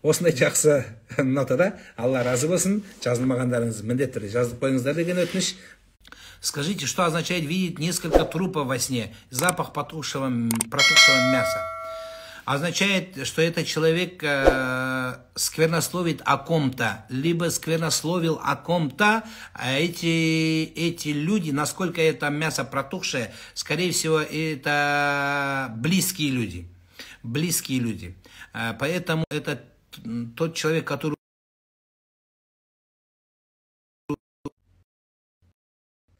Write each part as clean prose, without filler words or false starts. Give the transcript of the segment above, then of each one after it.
Осындай жақсы нотада Алла разы болсын. Жазылмағандарыңыз міндетті түрде жазылып қойыңыздар деген өтініш. Скажите, что означает видеть несколько трупов во сне, запах протухшего мяса? Означает, что этот человек сквернословит о ком-то, либо сквернословил о ком-то, а эти люди, насколько это мясо протухшее, скорее всего, это близкие люди. Близкие люди. Поэтому это тот человек, который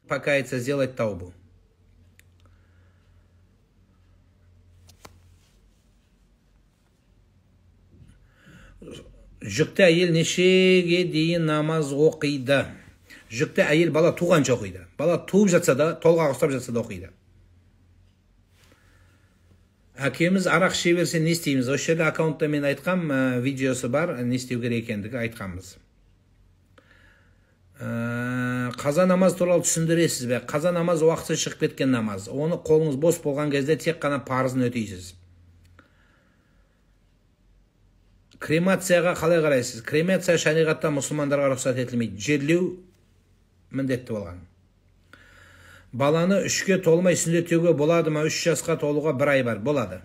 покаяться, сделать таубу. Жүкті әйел нешеге дейін намаз оқиды? Жүкті әйел бала туғанша оқиды. Бала туып жатса да, толғақ ұстап жатса да оқиды. Әкеміз арақ іше берсе не істейміз? Осы жерде аккаунтта мен айтқам, видеосы бар, не істеу керек екендігі айтқанбыз. Қаза намаз туралы түсіндіресіз бе? Қаза намаз уақыты шығып кеткен намаз. Оны қолыңыз бос болған кезде тек қана парызын өтейсіз. Кремацияға қалай қарайсыз? Кремация шариғатта мұсылмандарға рұқсат етілмейді. Жерлеу міндетті болған. Баланы 3-ке толмай сүндеттеуге болады ма? 3 жасқа толуға 1 ай бар. Болады.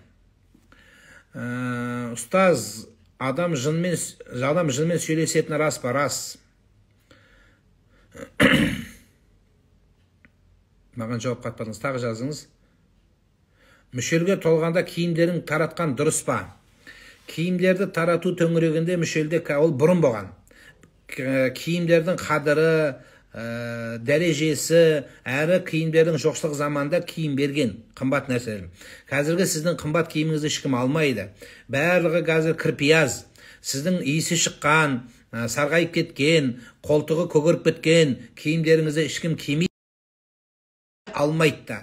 Ұстаз, адам жынмен сөйлесетіні рас па? Рас. Маған жауап қатпадыңыз, тағы жазыңыз. Мүшелге толғанда киімдерін таратқан дұрыс па? Киімдерді тарату төңірегінде мүшелде ол бұрын болған. Киімдердің қадірі, дәрежесі, әрі киімдердің жоқшылық заманда киім берген қымбат нәрселер. Қазіргі сіздің қымбат киіміңізді ешкім алмайды. Барлығы қазір кірпияз. Сіздің иісі шыққан, сарғайып кеткен, қолтығы көгеріп кеткен киімдеріңізді ешкім кимей алмайды да.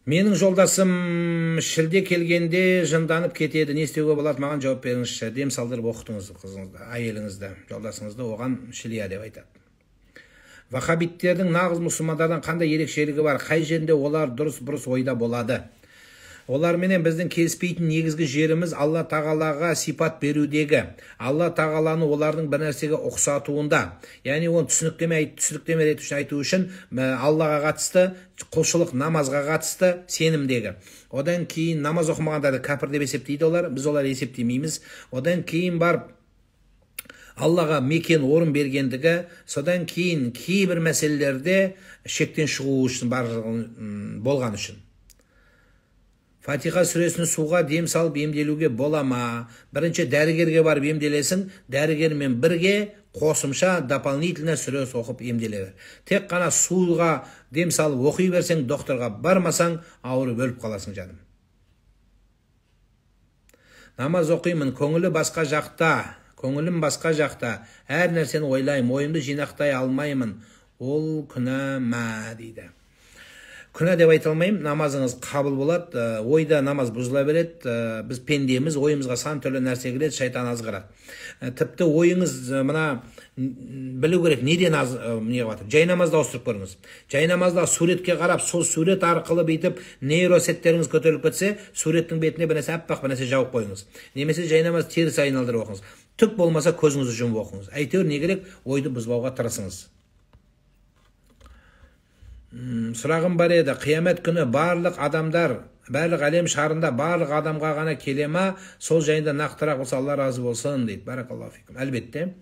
Менің жолдасым шілде келгенде жынданып кетеді. Не істеуге болады? Маған жауап беріңізші. Дем салдырып оқытыңыз қызыңызды, әйеліңізді, жолдасыңызды, оған шілия деп айтады. Вахабиттердің нағыз мұсылмандардан қандай ерекшелігі бар? Қай жерінде олар дұрыс бұрыс ойда болады? Оларменен біздің келіспейтін негізгі жеріміз Алла Тағалаға сипат берудегі. Алла Тағаланы олардың бір нәрсеге ұқсатуында. Яғни оны түсініктеме реті үшін айту үшін Аллаға қатысты, құлшылық намазға қатысты сенімдегі. Одан кейін намаз оқымағандарды кәпір деп есептейді олар, біз олар есептемейміз. Одан кейін барып Аллаға мекен орын бергендігі, содан кейін кейбір мәселелерде шектен шығу үшін болған үшін. Фатиха сүресін суға дем салып емделуге бола ма? Бірінші дәрігерге барып емделесің, дәрігермен бірге қосымша дополнительно сүре оқып емделе бер. Тек қана суға дем салып оқи берсең, докторға бармасаң, ауырып өліп қаласың жаным. Намаз оқимын, көңілі басқа жақта, көңілім басқа жақта, әр нәрсені ойлаймын, ойымды жинақтай алмаймын. Ол күнә ма дейді. Күнә деп айта алмаймын, намазыңыз қабыл болады, ойда намаз бұзыла береді, біз пендеміз, ойымызға сан түрлі нәрсе келеді, шайтан азғырады. Тіпті ойыңыз мына білу керек, неден не қылып жатыр. Жай намазда ауыстырып көріңіз. Жай намазда суретке қарап, сол сурет арқылы бүйтіп нейросеттеріңіз көтеріліп кетсе, суреттің бетіне бір нәрсе аппақ бір нәрсе жауып қойыңыз. Немесе жай намаз теріс айналдырып оқыңыз. Түк болмаса көзіңізді жұмып оқыңыз. Әйтеуір не керек, ойды бұзбауға тырысыңыз. Сұрағым бар еді, қиямет күні барлық адамдар, барлық әлем шарында барлық адамға ғана келе ма? Сол жайында нақтырақ болса Алла разы болсын дейді. Баракаллаху фикум. Әлбетте,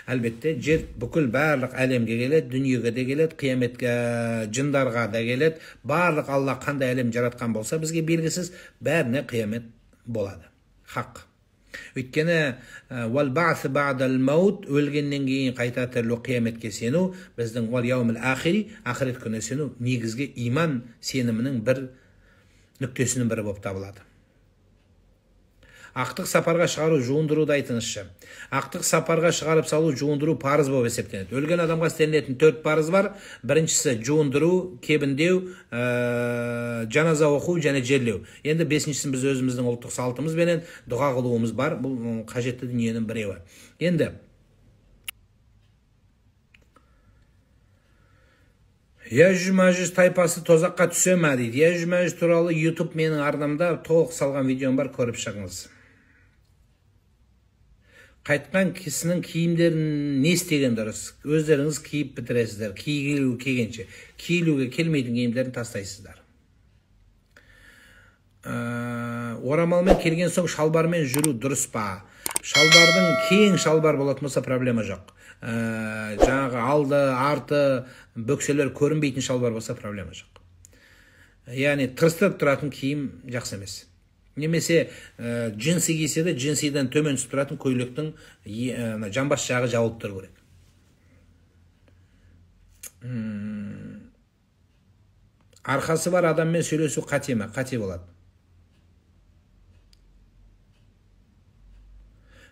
әлбетте жер бүкіл барлық әлемге келеді, дүниеге де келеді, қияметке жындарға да келеді. Барлық Алла қандай әлем жаратқан болса бізге белгісіз, бәріне қиямет болады. Хақ. Өйткені уал ба'с ба'дал маут, өлгеннен кейін қайта тірілу, қияметке сену, біздің уал яумил ахири, ақырет күніне сену негізгі иман сенімінің бір нүктесінің бірі болып табылады. Ақтық сапарға шығару, жуындыруды айтыңызшы. Ақтық сапарға шығарып салу, жуындыру парыз болып есептелінеді. Өлген адамға істелінетін 4 парыз бар. Біріншісі жуындыру, кебіндеу, жаназа оқу және жерлеу. Енді бесіншісін біз өзіміздің ұлттық салтымызбенен дұға қылуымыз бар. Бұл қажетті дүниенің біреуі. Енді Яжуж Мажуж тайпасы тозаққа түсе ме дейді. Яжуж Мажуж туралы YouTube менің арнамда толық салған видеом бар, көріп шығыңыз. Қайтқан кісінің киімдерін не істеген дұрыс? Өздеріңіз киіп бітіресіздер. Киілу келгенше. Киілуге келмейтін киімдерін тастайсыздар. Орамалмен келген соң шалбармен жүру дұрыс па? Шалбардың кең шалбар болатын болса проблема жоқ. Жаңағы алды, арты, бөкселер көрінбейтін шалбар болса проблема жоқ. Яғни тырыстырып тұратын киім жақсы емес. Немесе джинсы кисе де джинсиден төмен түсіп тұратын көйлектің жамбас жағы жабылып тұру керек. Арқасы бар адаммен сөйлесу қате ме? Қате болады.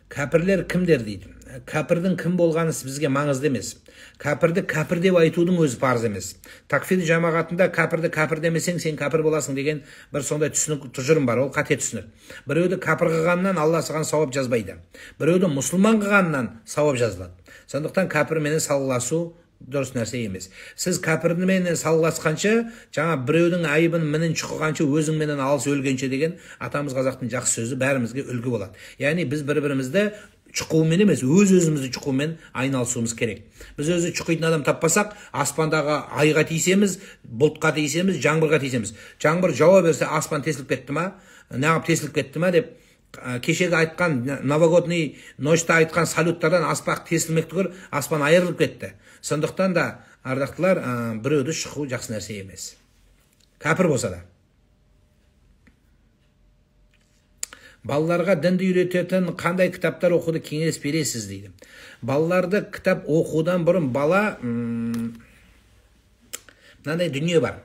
Кәпірлер кімдер дейді. Кәпірдің кім болғаны бізге маңызды емес. Кәпірді кәпір деп айтудың өзі парыз емес. Такфир жамағатында кәпірді кәпір демесең, сен кәпір боласың деген бір сондай түсінік, тұжырым бар. Ол қате түсінік. Біреуді кәпір қылғаннан Алла саған сауап жазбайды. Біреуді мұсылман қылғаннан сауап жазылады. Сондықтан кәпірменен салғыласу дұрыс нәрсе емес. Сіз кәпірменен салғыласқанша, жаңа біреудің айыбын мінін шұқығанша, өзіңменен алыс өлгенше деген атамыз қазақтың жақсы сөзі бәрімізге үлгі болады. Яғни біз бір-бірімізді шұқумен емес, өз-өзімізді шұқумен айналысуымыз керек. Біз өзі шұқитын адам таппасақ, аспандағы айға тиісеміз, бұлтқа тиісеміз, жаңбырға тиісеміз. Жаңбыр жауа берсе, аспан тесіліп кетті ма, неғып тесіліп кетті ма деп кешегі айтқан новогодний ночта айтқан салюттардан аспақ тесілмек түгіл, аспан айырылып кетті. Сондықтан да ардақтылар, біреуді шұқу жақсы нәрсе емес. Кәпір болса да. Балаларға дінді үйрететін қандай кітаптар оқуды кеңес бересіз дейді. Балаларды кітап оқудан бұрын бала мынандай дүние бар.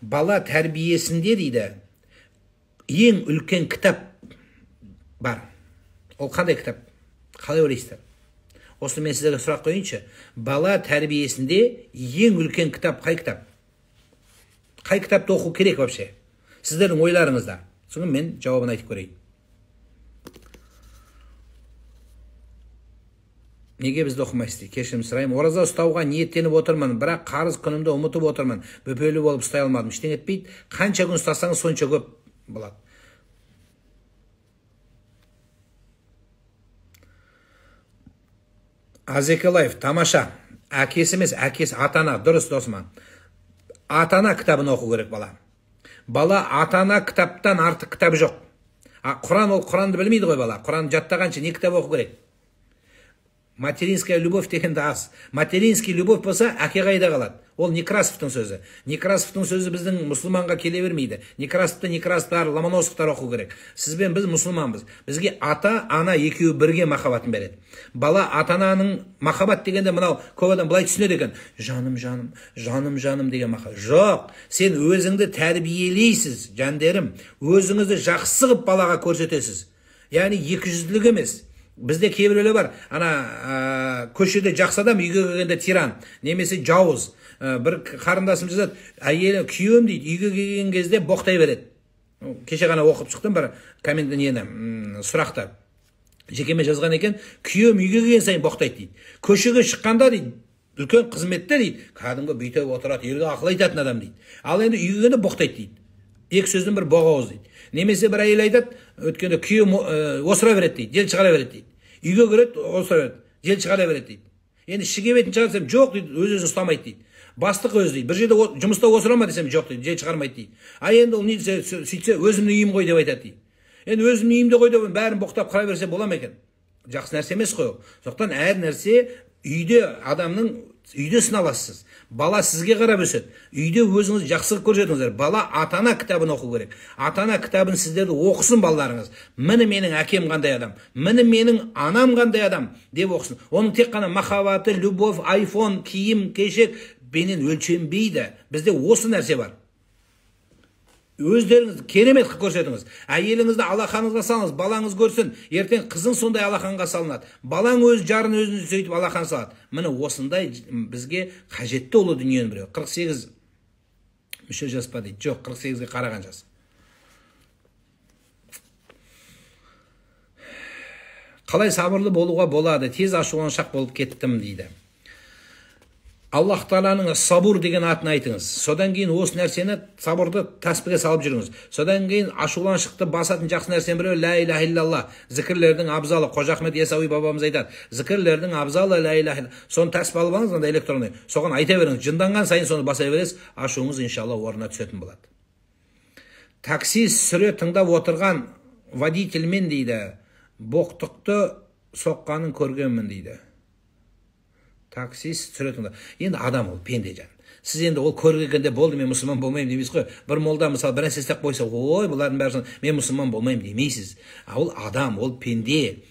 Бала тәрбиесінде дейді ең үлкен кітап бар. Ол қандай кітап? Қалай ойлайсыздар? Осы мен сіздерге сұрақ қояйыншы. Бала тәрбиесінде ең үлкен кітап қай кітап? Қай кітапты оқу керек вообще? Сіздердің ойларыңызда. Соны мен жауабын айтып көрейін. Неге бізді оқымайсыз дейді? Кешірім сұраймын. Ораза ұстауға ниеттеніп отырмын, бірақ қарыз күнімді ұмытып отырмын. Бөпелі болып ұстай алмадым. Ештеңе етпейді. Қанша күн ұстасаңыз сонша көп болады. Азекелаев, тамаша. Әкесі емес, әкесі ата-ана. Дұрыс досыма. Ата-ана кітабын оқу керек бала. Бала ата-ана кітаптан артық кітап жоқ. Құран, ол Құранды білмейді ғой бала. Құран жаттағанша не кітап оқу керек? Материнская любовь дегенді аз. Материнский любовь болса, әке қайда қалады? Ол Некрасовтың сөзі. Некрасовтың сөзі біздің мұсылманға келе бермейді. Некрасовты Некрасовтар, Ломоносовтар оқу керек. Сізбен біз мұсылманбыз. Бізге ата-ана екеуі бірге махаббатын береді. Бала ата-ананың махаббат дегенде мынау көп адам былай түсінеді екен. Жаным, жаным, жаным, жаным деген махаббат. Жоқ, сен өзіңді тәрбиелейсіз, жандерім. Өзіңізді жақсы қылып балаға көрсетесіз. Яғни екіжүзділік емес. Бізде кейбіреулер бар, ана көшеде жақсы адам, үйге келгенде тиран, немесе жауыз. Бір қарындасым жазады, әйелі күйеуім дейді, үйге келген кезде боқтай береді. Кеше ғана оқып шықтым бір коммент нені, сұрақты. Жекеме жазған екен, күйеуім үйге келген сайын боқтайды дейді. Көшеге шыққанда дейді, үлкен қызметте дейді, кәдімгі бүйтіп отырады, елге ақыл айтатын адам дейді. Ал енді үйге келгенде боқтайды дейді. Екі сөздің бір боқ ауыз дейді. Немесе бір әйел айтады, өткенде күйеуім осыра береді дейді, жел шығара береді дейді. Үйге кіреді, осыра береді, жел шығара береді дейді. Енді шіге бетін шығарсам, жоқ дейді, өз-өзін ұстамайды дейді. Бастық өзі дейді, бір жерде жұмыста осыра ма десем, жоқ дейді, жел шығармайды дейді. А енді ол не десе, сөйтсе, өзімнің үйім ғой деп айтады дейді. Енді өзімнің үйімде ғой деп бәрін боқтап қыра берсе бола ма екен? Жақсы нәрсе емес қой ол. Сондықтан әр нәрсе үйде адамның үйде сыналасыз. Бала сізге қарап өседі. Үйде өзіңіз жақсы көрсетіңіздер. Бала ата-ана кітабын оқу керек. Ата-ана кітабын сіздерді оқысын балаларыңыз. Міне менің әкем қандай адам, міне менің анам қандай адам деп оқысын. Оның тек қана махаббаты, любовь, айфон, киім, кешек бенен өлшенбейді. Бізде осы нәрсе бар. Өздеріңіз керемет қылып көрсетіңіз. Әйеліңізді алақаныңызға салыңыз, балаңыз көрсін. Ертең қызың сондай алақанға салынады. Балаң өз жарын өзін сөйтіп алақан салады. Міне осындай бізге қажетті ұлы дүниенің біреуі. 48 мүше жас па дейді. Жоқ, 48-ге қараған жас. Қалай сабырлы болуға болады? Тез ашуланшақ болып кеттім дейді. Аллах тағаланың сабур деген атын айтыңыз. Содан кейін осы нәрсені, сабырды тәспіге салып жүріңіз. Содан кейін ашуланшықты басатын жақсы нәрсенің біреуі ля иляха иллалла. Зікірлердің абзалы, Қожа Ахмет Ясауи бабамыз айтады. Зікірлердің абзалы ля иляха иллалла. Соны тәспі алып алыңыз, анда электронный. Соған айта беріңіз. Жынданған сайын соны баса бересіз, ашуыңыз иншалла орнына түсетін болады. Такси сүре тыңдап отырған водительмен дейді, боқтықты соққанын көргенмін дейді. Таксист сүре тыңдап. Енді адам ол, пенде жан. Сіз енді ол көргенде болды, мен мұсылман болмаймын демейсіз ғой. Бір молда мысалы бір нәрсе істеп қойса, ой, бұлардың бәрі мен мұсылман болмаймын демейсіз. Ол адам, ол пенде,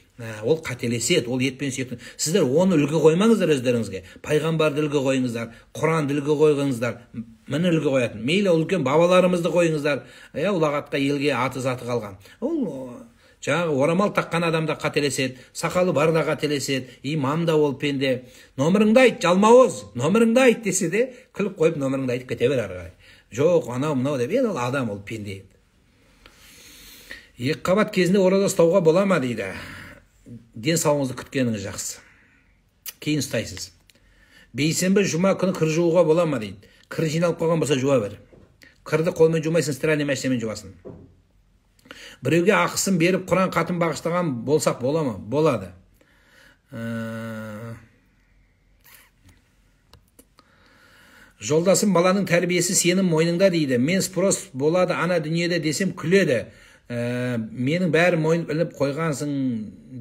ол қателеседі, ол ет пен сүйектің. Сіздер оны үлгі қоймаңыздар өздеріңізге. Пайғамбарды үлгі қойыңыздар, Құранды үлгі қойыңыздар, міне үлгі қоятын. Мейлі үлкен бабаларымызды қойыңыздар. Ұлағатқа елге аты заты қалған. Ол жаңағы орамал таққан адам да қателеседі, сақалы бар да қателеседі, имам да ол пенде. Номеріңді айт, жалмауыз, номеріңді айт десе де, күліп қойып номеріңді айтып кете бер ары қарай. Жоқ, анау мынау деп, енді ол адам, ол пенде. Екі қабат кезінде ораза ұстауға бола ма дейді. Денсаулығыңызды күткеніңіз жақсы. Кейін ұстайсыз. Бейсенбі, жұма күні кір жууға бола ма дейді. Кір жиналып қалған болса жуа бер. Кірді қолмен жумайсың, стиральный машинамен жуасың. Біреуге ақысын беріп Құран қатын бағыштаған болсақ бола ма? Болады. Жолдасым баланың тәрбиесі сенің мойныңда дейді. Мен спрос болады ана дүниеде десем күледі. Менің бәрі мойын іліп қойғансың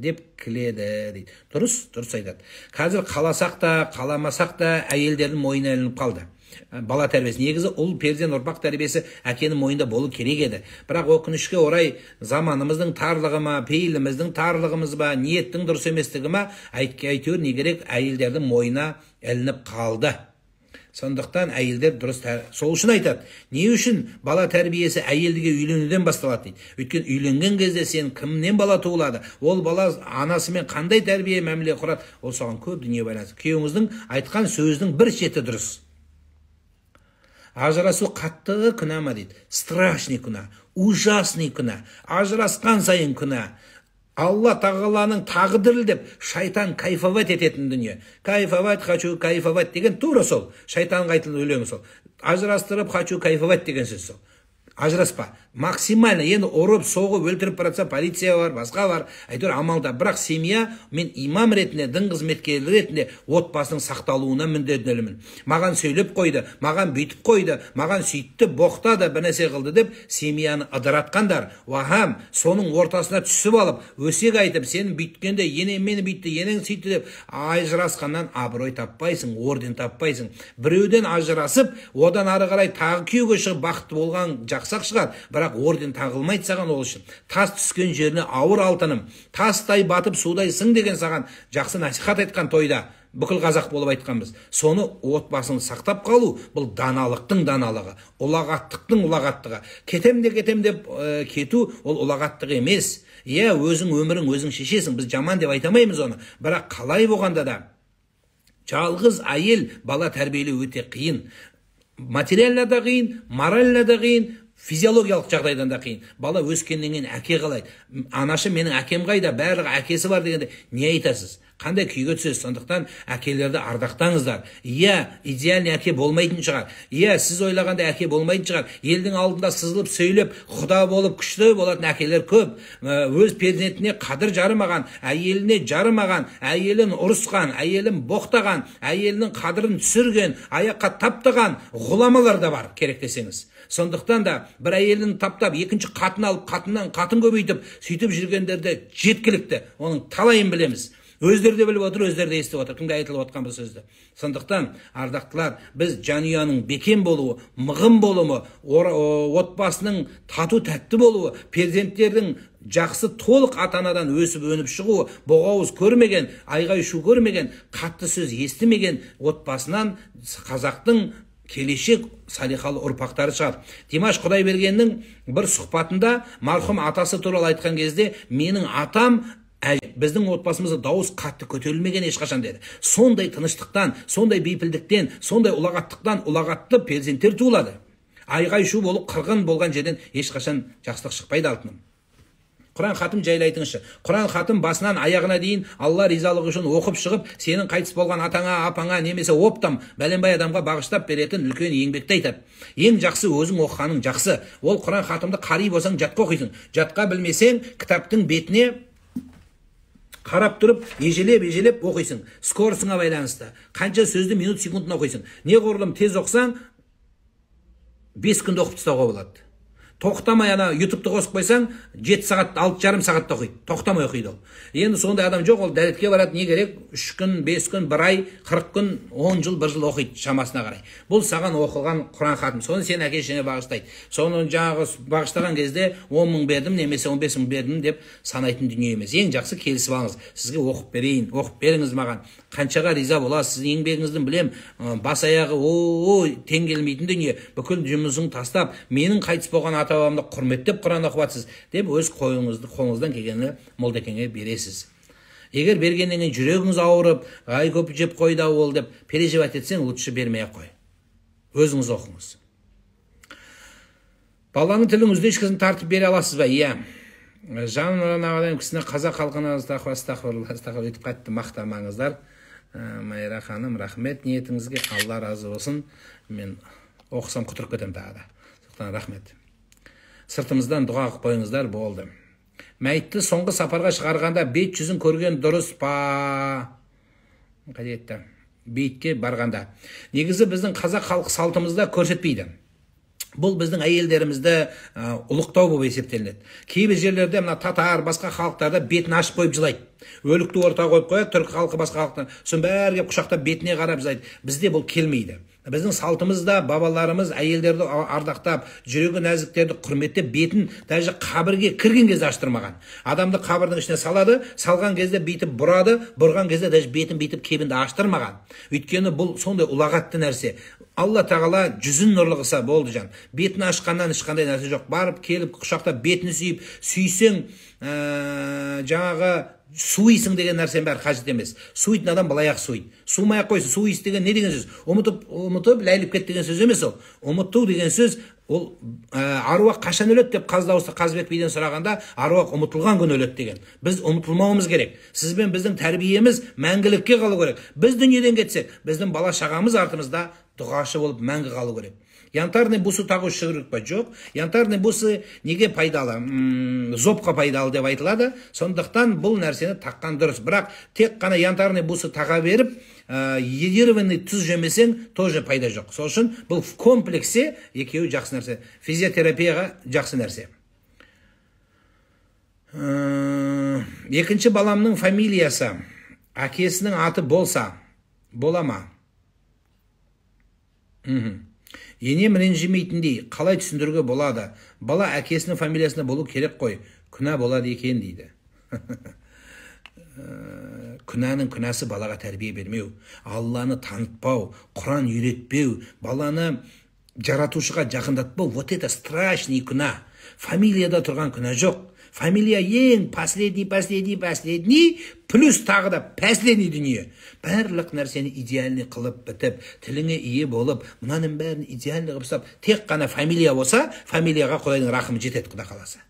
деп күледі дейді. Дұрыс, дұрыс айтады. Қазір қаласақ та, қаламасақ та әйелдердің мойнына ілініп қалды. Бала тәрбиесі. Негізі ұл перзент ұрпақ тәрбиесі әкенің мойнында болу керек еді. Бірақ өкінішке орай заманымыздың тарлығы ма, пейіліміздің тарлығымыз ба, ниеттің дұрыс еместігі ма, әйтеуір не керек әйелдердің мойнына ілініп қалды. Сондықтан әйелдер дұрыс, сол үшін айтады. Не үшін бала тәрбиесі әйелдіге үйленуден басталады дейді. Өйткені үйленген кезде сен кімнен бала туылады, ол бала анасымен қандай тәрбие мәміле құрады, ол соған көп дүние байланысты. Күйеуіңіздің айтқан сөзінің бір шеті дұрыс. Ажырасу қатты күнә ма дейді. Страшный күнә, ужасный күнә, ажырасқан сайын күнә. Алла тағаланың тағы дірілдеп, шайтан кайфовать ететін дүние. Кайфовать, хочу кайфовать деген тура сол. Шайтанға айтылған өлеңі сол. Ажырастырып, хочу кайфовать деген сөз сол. Ажыраспа. Максимально енді ұрып, соғып, өлтіріп баратса, полиция бар, басқа бар, әйтеуір амалда. Бірақ семья, мен имам ретінде, дін қызметкері ретінде отбасының сақталуына міндеттелімін. Маған сөйлеп қойды, маған бүйтіп қойды, маған сөйтті, боқтады, бір нәрсе қылды деп семьяны ыдыратқандар, уахам, соның ортасына түсіп алып, өсек айтып, сен бүйткенде, енең мені бүйтті, енең сөйтті деп ажырасқаннан абырой таппайсың, орден таппайсың. Біреуден ажырасып, одан ары қарай тағы күйеуге шығып бақытты болған жақсы шығар, бірақ орден тағылмайды саған ол үшін. Тас түскен жеріне ауыр алтыным, тастай батып судай сың деген саған жақсы насихат айтқан тойда, бүкіл қазақ болып айтқанбыз. Соны отбасын сақтап қалу, бұл даналықтың даналығы, ұлағаттықтың ұлағаттығы. Кетем де кетем деп кету, ол ұлағаттық емес. Иә, өзің өмірің өзің шешесің, біз жаман деп айтамаймыз оны. Бірақ қалай болғанда да, жалғыз әйел бала тәрбиелеу өте қиын. Материально да қиын, морально да қиын, физиологиялық жағдайдан да қиын. Бала өскеннен кейін әке қалайды. Анашы менің әкем қайда, барлығы әкесі бар дегенде не айтасыз? Қандай күйге түсесіз? Сондықтан әкелерді ардақтаңыздар. Иә, идеальный әке болмайтын шығар. Иә, сіз ойлағандай әке болмайтын шығар. Елдің алдында сызылып сөйлеп, құда болып күшті болатын әкелер көп. Өз перзентіне қадір жарымаған, әйеліне жарымаған, әйелін ұрысқан, әйелін боқтаған, әйелінің қадірін түсірген, аяққа таптаған ғұламалар да бар, керек десеңіз. Сондықтан да бір әйелін таптап, екінші қатын алып, қатыннан қатын көбейтіп, сөйтіп жүргендерді жеткілікті. Оның талайын білеміз. Өздері де біліп отыр, өздері де естіп отыр. Кімге айтылып отқан бұл сөзді? Сондықтан, ардақтылар, біз жанұяның бекем болуы, мығым болуы, отбасының тату тәтті болуы, перзенттердің жақсы толық ата-анадан өсіп өніп шығуы, боғауыз көрмеген, айғай шу көрмеген, қатты сөз естімеген отбасынан қазақтың келешек салиқалы ұрпақтары шығады. Димаш Құдайбергеннің бір сұхбатында марқұм атасы туралы айтқан кезде, менің атам біздің отбасымызда дауыс қатты көтерілмеген ешқашан деді. Сондай тыныштықтан, сондай бейпілдіктен, сондай ұлағаттықтан ұлағатты перзенттер туылады. Айғай шу болып қырғын болған жерден ешқашан жақсылық шықпайды алтыным. Құран хатым жайлы айтыңызшы. Құран хатым басынан аяғына дейін Алла ризалығы үшін оқып шығып, сенің қайтыс болған атаңа, апаңа немесе оптом бәленбай адамға бағыштап беретін үлкен еңбекті айтады. Ең жақсы өзің оқығаның жақсы. Ол Құран хатымды қари болсаң жатқа оқисың. Жатқа білмесең кітаптың бетіне қарап тұрып ежелеп-ежелеп оқисың. Скоросыңа байланысты. Қанша сөзді минут секундына оқисың. Неғұрлым тез оқысаң 5 күнде оқып тастауға болады. Тоқтамай ана ютубты қосып қойсаң 7 сағат, 6,5 сағатта оқиды. Тоқтамай оқиды ол. Енді сондай адам жоқ, ол дәретке барады, не керек? 3 күн, 5 күн, 1 ай, 40 күн, 10 жыл, 1 жыл оқиды шамасына қарай. Бұл саған оқылған Құран хатым. Соны сен әке шешеңе бағыштайды. Соны жаңағы бағыштаған кезде 10 мың бердім немесе 15 мың бердім деп санайтын дүние емес. Ең жақсы келісіп алыңыз. Сізге оқып берейін, оқып беріңіз маған. Қаншаға риза боласыз, сіздің еңбегіңізді білем. Бас аяғы тең келмейтін дүние. Бүкіл жұмысын тастап, менің қайтыс болған ата-бабамды құрметтеп Құран оқып жатсыз деп өз қолыңыздан келгенді молдекеңе бересіз. Егер бергеннен кейін жүрегіңіз ауырып, ай көп жеп қойды ол деп переживать етсең, лучше бермей-ақ қой. Өзіңіз оқыңыз. Баланың тілін үздешкісін тартып бере аласыз ба? Иә. Жаным ағайын кісіні қазақ халқына астағфирулла, астағфирулла етіп қатты мақтамаңыздар. Майра ханым, рахмет ниетіңізге, Алла разы болсын. Мен оқысам құтырып кетемін тағы да. Сондықтан рахмет. Сыртымыздан дұға қылып қойыңыздар, болды. Мәйітті соңғы сапарға шығарғанда бет жүзін көрген дұрыс па? Қайда кетті? Бейітке барғанда. Негізі біздің қазақ халқы салтымызда көрсетпейді. Бұл біздің әйелдерімізді ұлықтау болып есептелінеді. Кейбір жерлерде мына татар, басқа халықтарда бетін ашып қойып жылайды. Өлікті ортаға қойып қояды, түрік халқы басқа халықтан. Сосын бәрі келіп құшақтап бетіне қарап жылайды. Бізде бұл келмейді. Біздің салтымызда бабаларымыз әйелдерді ардақтап, жүрегі нәзіктерді құрметтеп, бетін даже қабірге кірген кезде аштырмаған. Адамды қабірдің ішіне салады, салған кезде бүйтіп бұрады, бұрған кезде даже бетін бүйтіп кебінді аштырмаған. Өйткені бұл сондай ұлағатты нәрсе. Алла тағала жүзін нұрлы қылса болды жан. Бетін ашқаннан ешқандай нәрсе жоқ. Барып келіп құшақтап бетін сүйіп, сүйсең, жаңағы суисың деген нәрсенің бәрі қажет емес. Суитын адам былай-ақ суиды. Сумай-ақ қойсын. Суис деген не деген сөз? Ұмытып, ләйліп кет деген сөз емес ол. Ұмыту деген сөз, ол аруақ қашан өледі деп Қаз дауысты Қазыбек биден сұрағанда, аруақ ұмытылған күні өледі деген. Біз ұмытылмауымыз керек. Сіз бен біздің тәрбиеміз мәңгілікке қалу керек. Біз дүниеден кетсек, біздің бала шағамыз артымызда дұғашы болып мәңгі қалу керек. Янтарный бусы тағу керек па? Жоқ. Янтарный бусы неге пайдалы? Зобқа пайдалы деп айтылады. Сондықтан бұл нәрсені таққан дұрыс. Бірақ тек қана янтарный бусы таға беріп, йодированный тұз жемесең, тоже пайда жоқ. Сол үшін бұл в комплексе екеуі жақсы нәрсе. Физиотерапияға жақсы нәрсе. Екінші баламның фамилиясы әкесінің аты болса, бола ма? Енем ренжімейтіндей қалай түсіндіруге болады? Бала әкесінің фамилиясында болу керек қой, күнә болады екен дейді. Күнәнің күнәсі балаға тәрбие бермеу, Алланы танытпау, Құран үйретпеу, баланы жаратушыға жақындатпау, вот это страшный күнә. Фамилияда тұрған күнә жоқ. Фамилия ең последний, последний, последний, плюс тағы да последний дүние. Барлық нәрсені идеальный қылып бітіп, тіліңе ие болып, мынаның бәрін идеальный қылып ұстап, тек қана фамилия болса, фамилияға Құдайдың рахымы жетеді, Құда қаласа.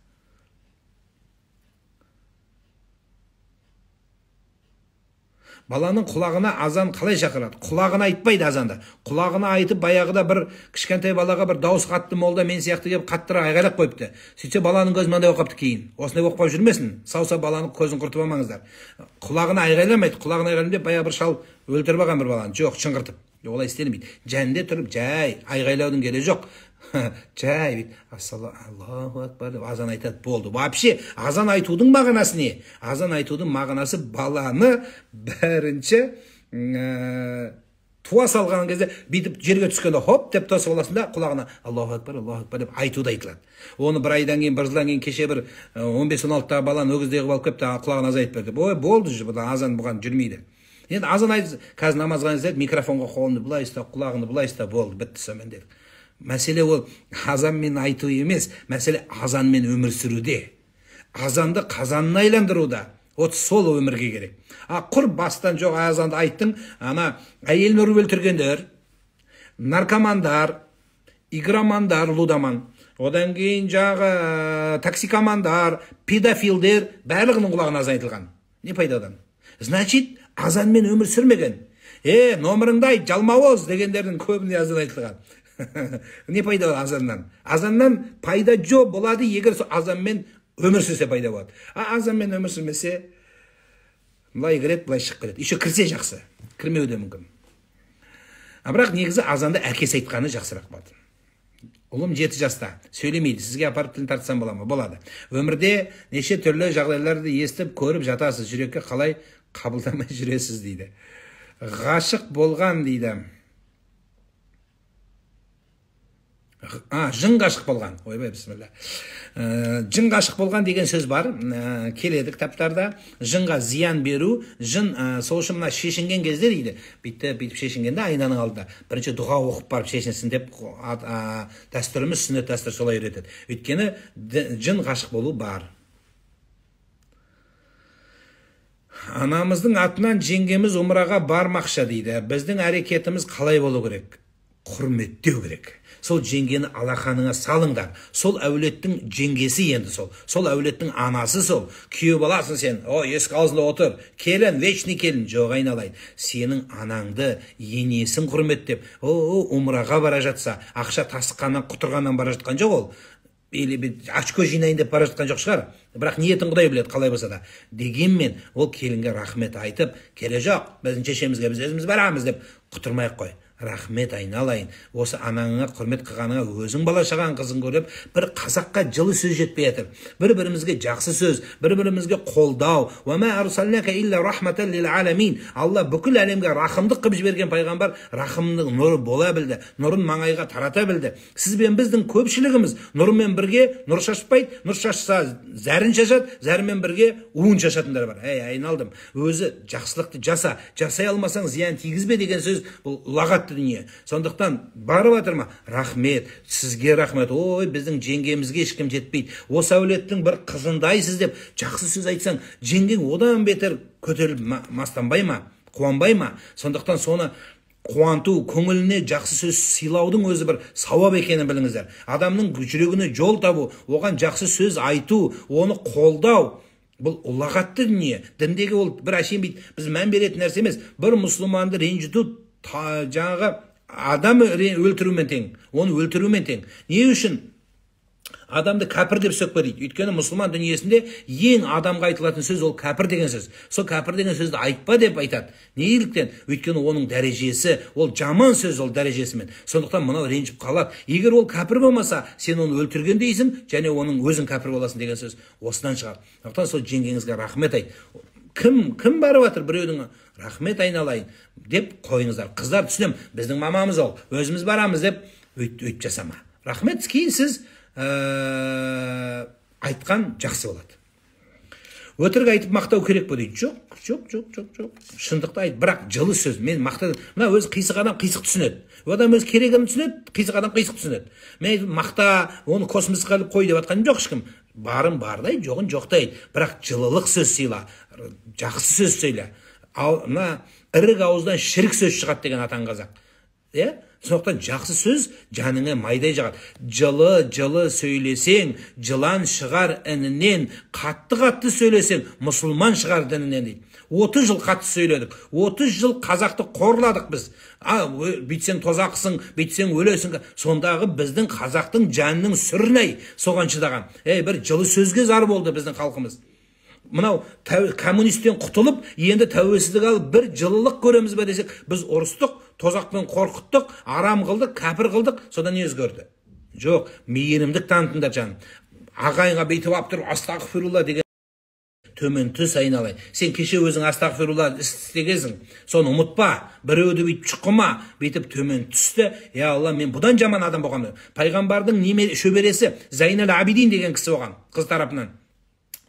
Баланың құлағына азан қалай шақырады? Құлағына айтпайды азанды. Құлағына айтып, баяғыда бір кішкентай балаға бір дауыс қатты молда мен сияқты келіп қаттырақ айғайлап қойыпты. Сөйтсе баланың көзі мынандай болып қапты кейін. Осындай болып қойып жүрмесін. Сауса баланың көзін құртып алмаңыздар. Құлағына айғайламайды. Құлағына айғайлам деп баяғы бір шал өлтіріп алған бір баланы. Жоқ, шыңғыртып. Олай істелмейді. Жәнде тұрып жай айғайлаудың керегі жоқ. Жай бүйтіп Аллаху акбар деп азан айтады, болды. Вообще азан айтудың мағынасы не? Азан айтудың мағынасы баланы бірінші туа салған кезде бүйтіп жерге түскенде хоп деп тосып аласың да құлағына Аллаху акбар, Аллаху акбар деп айтуды айтылады. Оны бір айдан кейін, бір жылдан кейін кеше бір 15-16-тағы баланы өгіздей қылып алып келіп құлағына азан айтып бер деп. Ой, болды, азан бұған жүрмейді. Енді азан айт, қазір намазға келсе микрофонға қолыңды былай ұста, құлағыңды былай ұста, болды, бітті сонымен дедік. Мәселе ол азанмен айту емес, мәселе азанмен өмір сүруде. Азанды қазанына айландыруда. Вот сол өмірге керек. А құр бастан жоқ азанды айттың, ана әйелін ұрып өлтіргендер, наркомандар, игромандар, лудоман, одан кейін жаңағы токсикомандар, педофилдер, барлығының құлағына азан айтылған. Не пайдадан? Значит, азанмен өмір сүрмеген. Номеріңді айт, жалмауыз дегендердің көбіне азан айтылған. Не пайда азаннан? Азаннан пайда жоқ болады, егер сол азанмен өмір сүрсе пайда болады. А азанмен өмір сүрмесе, былай кіреді, былай шығып кетеді. Еще кірсе жақсы, кірмеуі де мүмкін. А бірақ негізі азанды әкесі айтқаны жақсырақ болады. Ұлым 7 жаста, сөйлемейді, сізге апарып тілін тартсам бола ма? Болады. Өмірде неше түрлі жағдайларды естіп, көріп жатасыз, жүрекке қалай қабылдамай жүресіз дейді. Ғашық болған дейді. Жын ғашық болған. Ойбай, бісміллә. Жын ғашық болған деген сөз бар. Келеді кітаптарда. Жынға зиян беру, жын, сол үшін мына шешінген кезде дейді. Бүйтіп шешінгенде айнаның алдында бірінші дұға оқып барып шешінсін деп дәстүріміз, сүннет дәстүр солай үйретеді. Өйткені жын ғашық болу бар. Анамыздың атынан жеңгеміз умраға бармақшы дейді. Біздің әрекетіміз қалай болу керек? Құрметтеу керек. Сол жеңгені алақаныңа салыңдар. Сол әулеттің жеңгесі енді сол. Сол әулеттің анасы сол. Күйеу баласың сен. О, есік аузында отыр. Келін, вечный келін. Жоқ, айналайын. Сенің анаңды, енесін құрметтеп, о, умраға бара жатса, ақша тасыққаннан, құтырғаннан бара жатқан жоқ ол. Или очко жинайын деп бара жатқан жоқ шығар. Бірақ ниетін Құдай біледі, қалай болса да. Дегенмен ол келінге рахмет айтып, келе жоқ, біздің шешемізге біз өзіміз барамыз деп құтырмай қой. Рахмет айналайын. Осы анаңа құрмет қылғаныңа өзің бала шағаң қызын көріп, бір қазаққа жылы сөз жетпей жатыр. Бір-бірімізге жақсы сөз, бір-бірімізге қолдау. Алла бүкіл әлемге рахымдық қылып жіберген пайғамбар рахымның нұры бола білді, нұрын маңайға тарата білді. Сіз бен біздің көпшілігіміз нұрмен бірге нұр шашпайды, нұр шашса зәрін шашады, зәрімен бірге уын шашатындар бар. Әй, айналдым. Өзі жақсылықты жаса, жасай алмасаң зиян тигізбе деген сөз бұл ұлағат дүние. Сондықтан барып жатыр ма? Рахмет, сізге рахмет. Ой, біздің жеңгемізге ешкім жетпейді. Осы әулеттің бір қызындайсыз деп жақсы сөз айтсаң, жеңгең одан бетер көтеріліп мастанбай ма, қуанбай ма? Сондықтан соны қуанту, көңіліне жақсы сөз сыйлаудың өзі бір сауап екенін біліңіздер. Адамның жүрегіне жол табу, оған жақсы сөз айту, оны қолдау, бұл ұлағатты дүние. Діндегі ол бір әшейін бүйтіп біз мән беретін нәрсе емес. Бір мұсылманды ренжіту жаңағы адам өлтірумен тең, оны өлтірумен тең. Не үшін адамды кәпір деп сөкпе дейді? Өйткені мұсылман дүниесінде ең адамға айтылатын сөз ол кәпір деген сөз. Сол кәпір деген сөзді айтпа деп айтады. Неліктен? Өйткені оның дәрежесі, ол жаман сөз ол дәрежесімен. Сондықтан мынау ренжіп қалады. Егер ол кәпір болмаса, сен оны өлтірген дейсің, және оның өзің кәпір боласың деген сөз осыдан шығады. Сондықтан сол жеңгеңізге рахмет айт. Кім барып жатыр біреудің рахмет айналайын деп қойыңыздар. Қыздар түсінем, біздің мамамыз ол, өзіміз барамыз деп өйтіп жасама. Рахмет, кейін сіз айтқан жақсы болады. Өтірік айтып мақтау керек пе дейді? Жоқ, жоқ, жоқ, жоқ, жоқ. Шындықты айт, бірақ жылы сөз. Мен мақта, мына өзі қисық адам қисық түсінеді. Адам өз керегін түсінеді, қисық адам қисық түсінеді. Мен мақта, оны космосқа іліп қой деп жатқан жоқ ешкім. Барын бардай, жоғын жоқтай. Бірақ жылылық сөз сыйла, жақсы сөз сөйле. Ал мына ірік ауыздан шірік сөз шығады деген атаң қазақ. Иә? Сондықтан жақсы сөз жаныңа майдай жағады. Жылы-жылы сөйлесең, жылан шығар інінен, қатты-қатты сөйлесең, мұсылман шығар дінінен дейді. 30 жыл қатты сөйледік. 30 жыл қазақты қорладық біз. Бүйтсең тозақсың, бүйтсең өлесің. Сондағы біздің қазақтың жанының сүріней соған шыдаған. Бір жылы сөзге зар болды біздің халқымыз. Мынау коммунисттен құтылып, енді тәуелсіздік алып бір жылылық көреміз бе десек, біз ұрыстық, тозақпен қорқыттық, арам қылдық, кәпір қылдық, содан не өзгерді? Жоқ, мейірімдік танытыңдар жаным. Ағайынға бүйтіп алып тұрып, астағфирулла деген төмен түс айналайын. Сен кеше өзің астағфирулла істегенсің, соны ұмытпа, біреуді бүйтіп шұқыма, бүйтіп төмен түсті. Я Алла, мен бұдан жаман адам болғанмын. Пайғамбардың шөбересі Зайнал Абидин деген кісі болған, қыз тарапынан.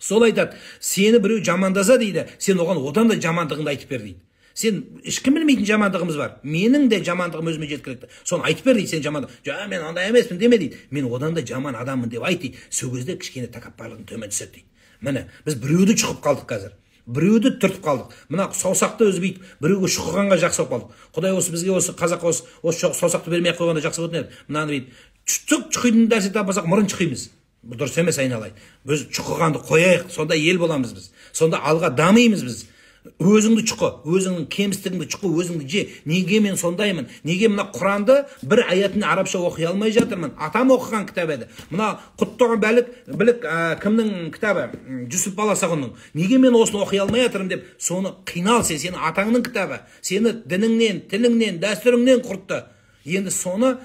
Сол айтады, сені біреу жамандаса дейді, сен оған одан да жамандығыңды айтып бер дейді. Сен ешкім білмейтін жамандығымыз бар. Менің де жамандығым өзіме жеткілікті. Соны айтып бер дейді, сен жамандық. Жа, мен ондай емеспін деме дейді. Мен одан да жаман адаммын деп айт дейді. Сол кезде кішкене тәкаппарлығың төмен түседі дейді. Міне, біз біреуді шұқып қалдық қазір. Біреуді түртіп қалдық. Мына саусақты өзі бүйтіп біреуге шұқығанға жақсы болып қалдық. Құдай осы бізге осы қазаққа осы саусақты бермей ақ қойғанда жақсы болатын еді. Мынаны бүйтіп Түк шұқитын нәрсе таппасақ, мұрын шұқимыз. Бұл дұрыс емес, айналайын. Біз шұқығанды қояйық, сонда ел боламыз біз. Сонда алға дамимыз біз. Өзіңді шұқы, өзіңнің кемістігіңді шұқы, өзіңді же. Неге мен сондаймын? Неге мына Құранды бір аятын арабша оқи алмай жатырмын? Атам оқыған кітап еді. Мына Құттығы білік кімнің кітабы? Жүсіп Баласағұнның. Неге мен осыны оқи алмай жатырмын деп, соны қинал сен, сені атаңның кітабы. Сені дініңнен, тіліңнен, дәстүріңнен құртты. Енді соны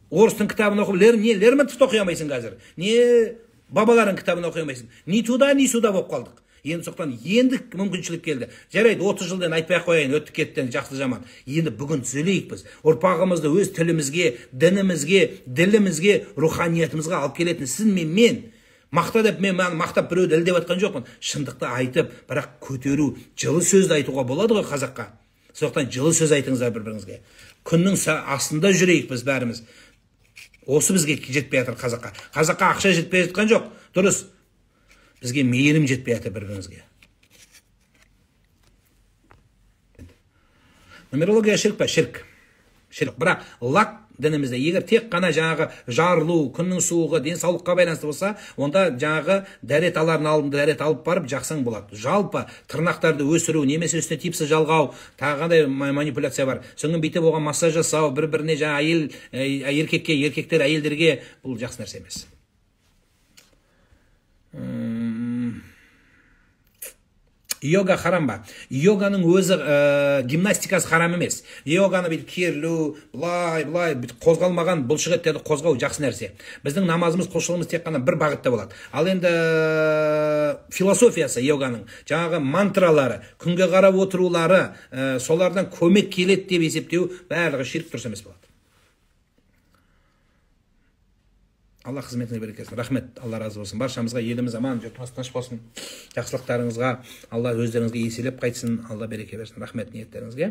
орыстың кітабын оқып, не Лермонтовты оқи алмайсың қазір, не бабаларың кітабын оқи алмайсың. Ни туда, ни сюда болып қалдық. Енді соқтан енді мүмкіншілік келді. Жарайды, 30 жылдан айтпай қояйын, өтті кеттен жақсы жаман. Енді бүгін түзелейік біз. Ұрпағымызды өз тілімізге, дінімізге, ділімізге, руханиятымызға алып келетін сіз мен. Мақта деп мен мақтап біреуді ілдеп атқан жоқпын. Шындықты айтып, бірақ көтеру, жылы сөзді айтуға болады ғой қазаққа. Соқтан жылы сөз айтыңыздар бір-біріңізге. Күннің астында жүрейік біз бәріміз. Осы бізге жетпей жатыр қазаққа. Қазаққа ақша жетпей жатқан жоқ. Дұрыс. Бізге мейірім жетпей жатыр бір-бірімізге. Нумерология ширк па? Ширк. Ширк. Бірақ лак дінімізде егер тек қана жаңағы жарылу, күннің суығы, денсаулыққа байланысты болса, онда жаңағы дәрет алардың алдында дәрет алып барып жақсаң болады. Жалпы тырнақтарды өсіру, немесе үстіне типсі жалғау, тағы қандай манипуляция бар. Соңын бүйтіп оған массаж жасау, бір-біріне жаңа әйел еркекке, еркектер әйелдерге, бұл жақсы нәрсе емес. Йога харам ба? Йоганың өзі гимнастикасы харам емес. Йоганы бүйтіп керілу, былай, былай, бүйтіп қозғалмаған бұлшық еттерді қозғау жақсы нәрсе. Біздің намазымыз, құлшылығымыз тек қана бір бағытта болады. Ал енді философиясы йоганың, жаңағы мантралары, күнге қарап отырулары, солардан көмек келеді деп есептеу барлығы ширк, дұрыс емес болады. Алла қызметіне берекесін. Рахмет, Алла разы болсын. Баршамызға еліміз аман, жұртымыз тыныш болсын. Жақсылықтарыңызға Алла өздеріңізге еселеп қайтсын, Алла береке берсін. Рахмет ниеттеріңізге.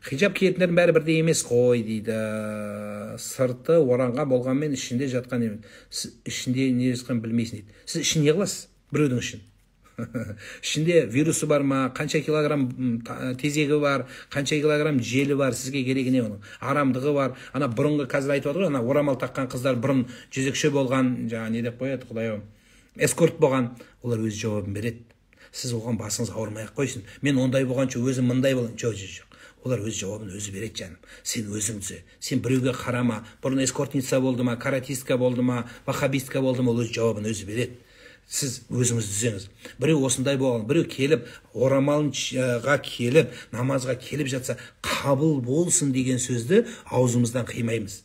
Хиджаб киетіндердің бәрі бірдей емес қой дейді. Сырты оранған болғанмен ішінде жатқан емес. Ішінде не жатқанын білмейсің дейді. Сіз ішін не қыласыз? Біреудің ішін. Ішінде вирусы бар ма, қанша килограмм тезегі бар, қанша килограмм желі бар, сізге керегі не оның? Арамдығы бар. Ана бұрынғы қазір айтып отыр ғой, ана орамал таққан қыздар бұрын жезөкше болған, жаңа не деп қояды, құдай-ау, эскорт болған, олар өз жауабын береді. Сіз оған басыңыз ауырмай ақ қойсын. Мен ондай болғанша өзім мындай болайын. Жоқ, жоқ, жоқ. Олар өз жауабын өзі береді, жаным. Сен өзің түзе. Сен біреуге қарама. Бұрын эскортница болды ма, каратистка болды ма, ваххабистка болды ма, ол өз жауабын өзі береді. Сіз өзіңіз түзеңіз. Біреу осындай болған, біреу келіп, орамалға келіп, намазға келіп жатса, қабыл болсын деген сөзді аузымыздан қимаймыз.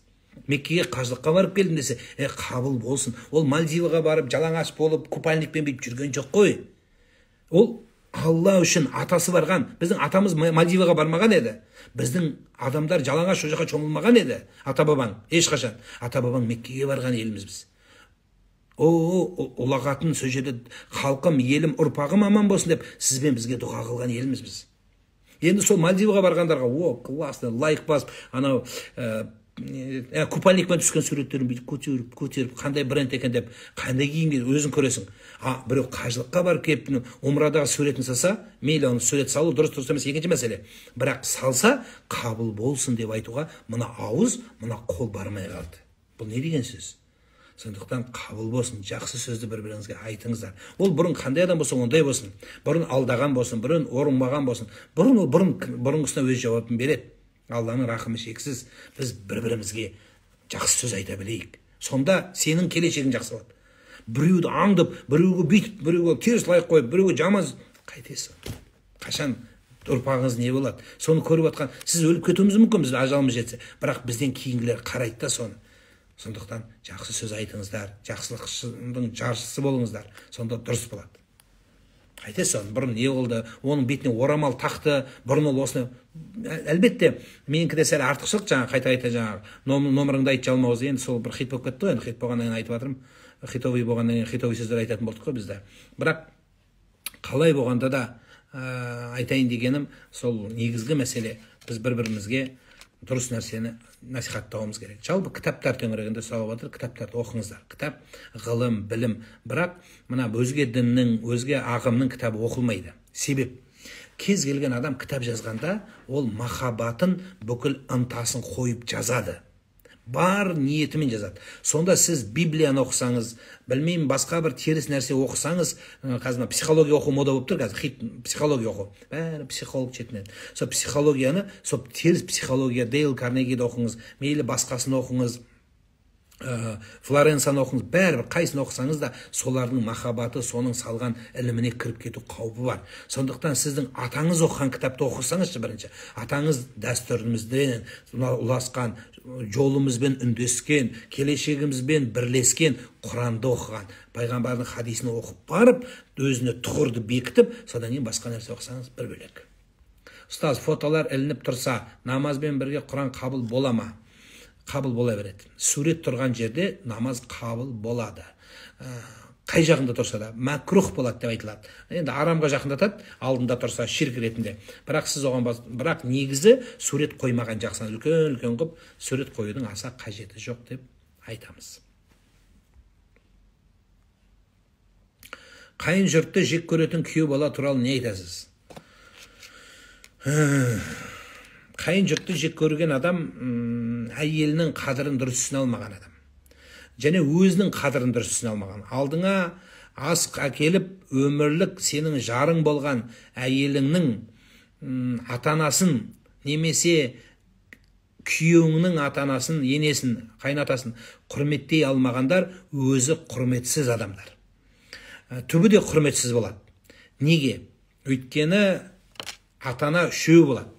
Меккеге қажылыққа барып келдім десе, қабыл болсын. Ол Мальдиваға барып, жалаңаш болып, купальникпен бүйтіп жүрген жоқ қой. Ол Алла үшін атасы барған. Біздің атамыз Мальдиваға бармаған еді. Біздің адамдар жалаңаш ол жаққа шомылмаған еді. Ата-бабаң ешқашан. Ата-бабаң Меккеге барған еліміз біз. Ұлағатын сол жерде халқым, елім, ұрпағым аман болсын деп сізбен бізге дұға қылған еліміз біз. Енді сол Мальдиваға барғандарға, о, классно, лайк басып, анау купальникпен түскен суреттерін бүйтіп көтеріп, көтеріп, қандай бренд екен деп, қандай киім өзің көресің. А біреу қажылыққа барып келіп, умрадағы суретін салса, мейлі оны сурет салу дұрыс, дұрыс емес, екінші мәселе. Бірақ салса, қабыл болсын деп айтуға мына ауыз, мына қол бармай қалды. Бұл не деген сөз? Сондықтан қабыл болсын, жақсы сөзді бір-біріңізге айтыңыздар. Ол бұрын қандай адам болса, ондай болсын. Бұрын алдаған болсын, бұрын орынбаған болсын. Бұрын ол бұрынғысына өз жауабын береді. Алланың рахымы шексіз. Біз бір-бірімізге жақсы сөз айта білейік. Сонда сенің келешегің жақсы болады. Біреуді аңдып, біреуге бүйтіп, біреуге теріс лайық қойып, біреуге жаман қайтесің. Қашан ұрпағыңыз не болады? Соны көріп атқан, сіз өліп кетуіңіз мүмкін, біз ажалымыз жетсе. Бірақ бізден кейінгілер қарайды да соны. Сондықтан жақсы сөз айтыңыздар, жақсылықтың жаршысы болыңыздар, сонда дұрыс болады. Қайтесің, бұрын не болды, оның бетіне орамал тақты, бұрын ол осыны. Әлбетте, менікі де сәл артықшылық, жаңа қайта-қайта жаңағы номеріңді айт жалмауыз, енді сол бір хит болып кетті ғой, енді хит болғаннан кейін айтып жатырмын, хитовый болғаннан кейін хитовый сөздер айтатын болдық қой бізде. Бірақ қалай болғанда да айтайын дегенім, сол негізгі мәселе, біз бір-бірімізге дұрыс нәрсені насихаттауымыз керек. Жалпы кітаптар төңірегінде сұралып жатыр, кітаптарды оқыңыздар. Кітап, ғылым, білім. Бірақ мына өзге діннің, өзге ағымның кітабы оқылмайды. Себеп, Кез келген адам кітап жазғанда, ол махаббатын, бүкіл ынтасын қойып жазады. Бар ниетімен жазады. Сонда сіз Библияны оқысаңыз, білмеймін, басқа бір теріс нәрсе оқысаңыз, қазір психология оқу мода болып тұр, қазір хит психология оқу. Бәрі психолог шетінен. Сол психологияны, сол теріс психология, Дейл Карнегиді оқыңыз, мейлі басқасын оқыңыз, Флоренцияны оқыңыз, бәрібір қайсыны оқысаңыз да, солардың махаббаты, соның салған іліміне кіріп кету қаупі бар. Сондықтан сіздің атаңыз оқыған кітапты оқысаңызшы бірінші. Атаңыз дәстүрімізбен ұласқан, жолымызбен үндескен, келешегімізбен бірлескен Құранды оқыған, пайғамбардың хадисін оқып барып, өзіне тұғырды бекітіп, содан кейін басқа нәрсе оқысаңыз бір бөлек. Ұстаз, фотолар ілініп тұрса, намазбен бірге Құран қабыл бола ма? Қабыл бола береді. Сурет тұрған жерде намаз қабыл болады. Қай жағында тұрса да мәкрух болады деп айтылады. Енді арамға жақындатады, алдында тұрса ширк ретінде. Бірақ сіз оған бірақ негізі сурет қоймаған жақсы. Үлкен-үлкен қылып сурет қоюдың аса қажеті жоқ деп айтамыз. Қайын жұртты жек көретін күйеу бала туралы не айтасыз? Қайын жұртты жек көрген адам әйелінің қадірін дұрыс түсіне алмаған адам. Және өзінің қадірін дұрыс түсіне алмаған. Алдыңа ас әкеліп, өмірлік сенің жарың болған әйеліңнің ата-анасын немесе күйеуіңнің ата-анасын, енесін, қайнатасын құрметтей алмағандар өзі құрметсіз адамдар. Түбі де құрметсіз болады. Неге? Өйткені ата-ана үшеу болады.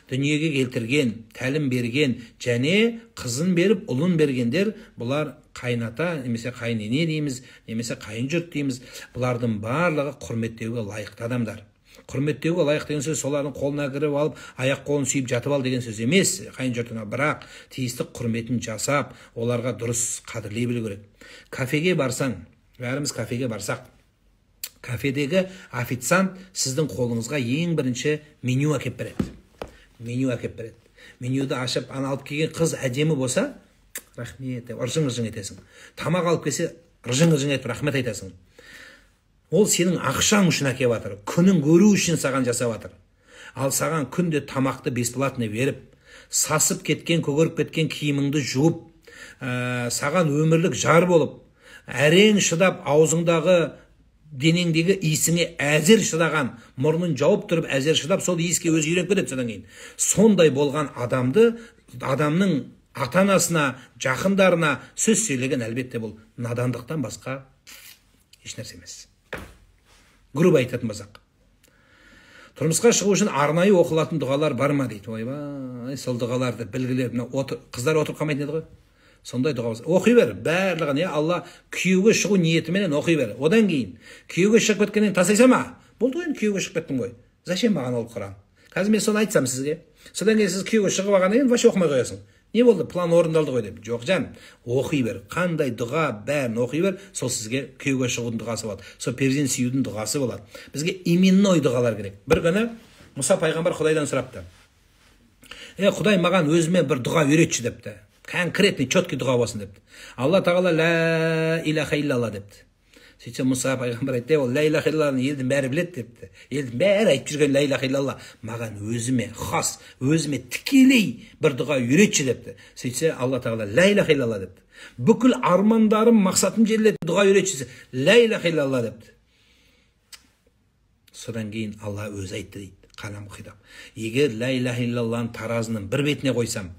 Дүниеге келтірген, тәлім берген және қызын беріп, ұлын бергендер, бұлар қайната, немесе қайынене дейміз, немесе қайын жұрт дейміз. Бұлардың барлығы құрметтеуге лайықты адамдар. Құрметтеуге лайық деген сөз солардың қолына кіріп алып, аяқ қолын сүйіп жатып ал деген сөз емес қайын жұртына, бірақ тиісті құрметін жасап, оларға дұрыс қадірлей білу керек. Кафеге барсаң, бәріміз кафеге барсақ, кафедегі официант сіздің қолыңызға ең бірінші меню әкеп береді. Меню әкеп береді. Менюді ашып, ана алып келген қыз әдемі болса, рахмет деп ыржың-ыржың етесің. Тамақ алып келсе, ыржың-ыржың етіп рахмет айтасың. Ол сенің ақшаң үшін әкеп жатыр, күнін көру үшін саған жасап жатыр. Ал саған күнде тамақты бесплатно беріп, сасып кеткен, көгеріп кеткен киіміңді жуып, саған өмірлік жар болып, әрең шыдап аузыңдағы денеңдегі иісіңе әзер шыдаған, мұрнын жауып тұрып әзер шыдап, сол иіске өзі үйреніп кетеді содан кейін. Сондай болған адамды, адамның ата-анасына, жақындарына сөз сөйлеген әлбетте бұл надандықтан басқа ешнәрсе емес. Грубо айтатын болсақ. Тұрмысқа шығу үшін арнайы оқылатын дұғалар бар ма дейді. Ойбай, сол дұғаларды білгілер, қыздар отырып қалмайтын еді ғой. Сондай дұға болса, оқи бер, барлығын, Алла күйеуге шығу ниетіменен оқи бер. Одан кейін күйеуге шығып кеткеннен тастай салма. Болды ғой, енді күйеуге шығып кеттім ғой. Зачем маған ол Құран? Қазір мен соны айтсам сізге. Содан кейін сіз күйеуге шығып алғаннан кейін вообще оқымай қоясың. Не болды? План орындалды ғой деп. Жоқ жан, оқи бер. Қандай дұға, бәрін оқи бер. Сол сізге күйеуге шығудың дұғасы болады. Сол перзент сүюдің дұғасы болады. Бізге именной дұғалар керек. Бір күні Мұса пайғамбар Құдайдан сұрапты. Құдай маған өзіме бір дұға үйретші депті. Конкретный, четкий дұға болсын депті. Алла тағала ла илаха иллалла депті. Сөйтсе Мұса пайғамбар айтты, ол ла илаха иллалланы елдің бәрі біледі депті. Елдің бәрі айтып жүрген ла илаха иллалла. Маған өзіме хас, өзіме тікелей бір дұға үйретші депті. Сөйтсе Алла тағала ла илаха иллалла депті. Бүкіл армандарым, мақсатым жетілетін дұға үйретші десе, ла илаха иллалла депті. Содан кейін Алла өзі айтты дейді, қалам хитап. Егер ла илаха иллалланы таразының бір бетіне қойсам,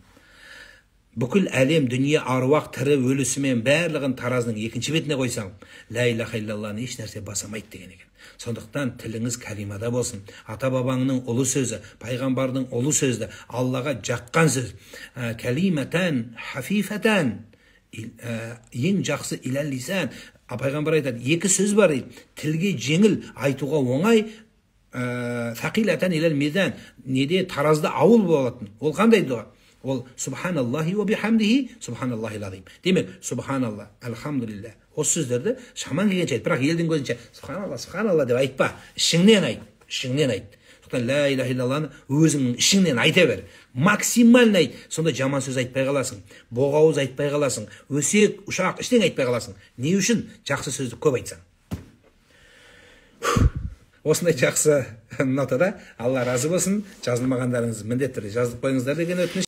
бүкіл әлем, дүние, аруақ, тірі, өлісімен барлығын таразының екінші бетіне қойсаң, ла илаха иллалланы еш нәрсе басамайды деген екен. Сондықтан тіліңіз кәлимада болсын. Ата-бабаңның ұлы сөзі, пайғамбардың ұлы сөзі, Аллаға жаққан сөз. Кәлиматан хафифатан, ең жақсы иләл лисан. Пайғамбар айтады, екі сөз бар дейді. Тілге жеңіл, айтуға оңай, сақилатан иләл мизан. Неде таразда ауыл болатын. Ол қандай дұға? Ол субханаллахи ва бихамдихи субханаллахил азим. Демек, субханалла, альхамдулилля. Осы сөздерді шаман келгенше айт, бірақ елдің көзінше субханалла, субханалла деп айтпа. Ішіңнен айт, ішіңнен айт. Сондықтан ла илаха иллалланы өзіңнің ішіңнен айта бер. Максимально айт. Сонда жаман сөз айтпай қаласың, боғауыз айтпай қаласың, өсек, ұшақ, ештеңе айтпай қаласың. Не үшін? Жақсы сөзді көп айтсаң. Осындай жақсы нотада алла разы болсын. Жазылмағандарыңыз міндетті түрде жазылып қойыңыздар деген өтініш.